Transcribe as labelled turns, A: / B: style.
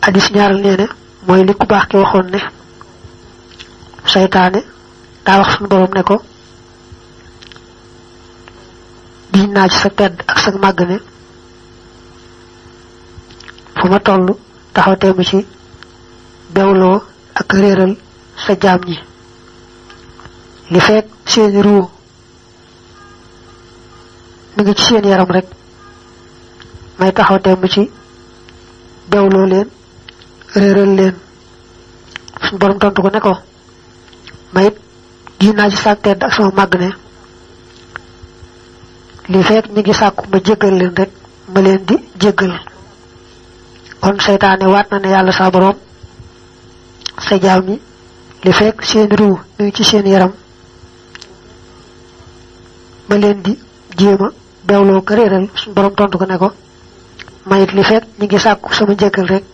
A: hadis ñaaral neene mooy li ku baax ki waxoon ne saytaane daa wax suñu borom ne ko giñ naa ci sa tedd ak sa màgg ne fu ma toll taxaw teemu ci bewloo ak réeral sa jaam ñi li fekk seeni ruu mi ngi ci seen yaram rek may taxaw teemu ci bewloo leen réeral leen suñu borom tontu ko ne ko mayit giñ naa ci sa tedd ak sama màgg ne li fekk ñi ngi sàkku ma jéggal leen rek ma leen di jéggal kon seytaane waat na ne yàlla sa borom sa jaam ñi li fekk seen ruu mi ngi ci seen yaram ma leen di jéema bewloo ko réeral suñu borom tontu ko ne ko mayit li fekk ñi ngi sàkku sama jéggal rek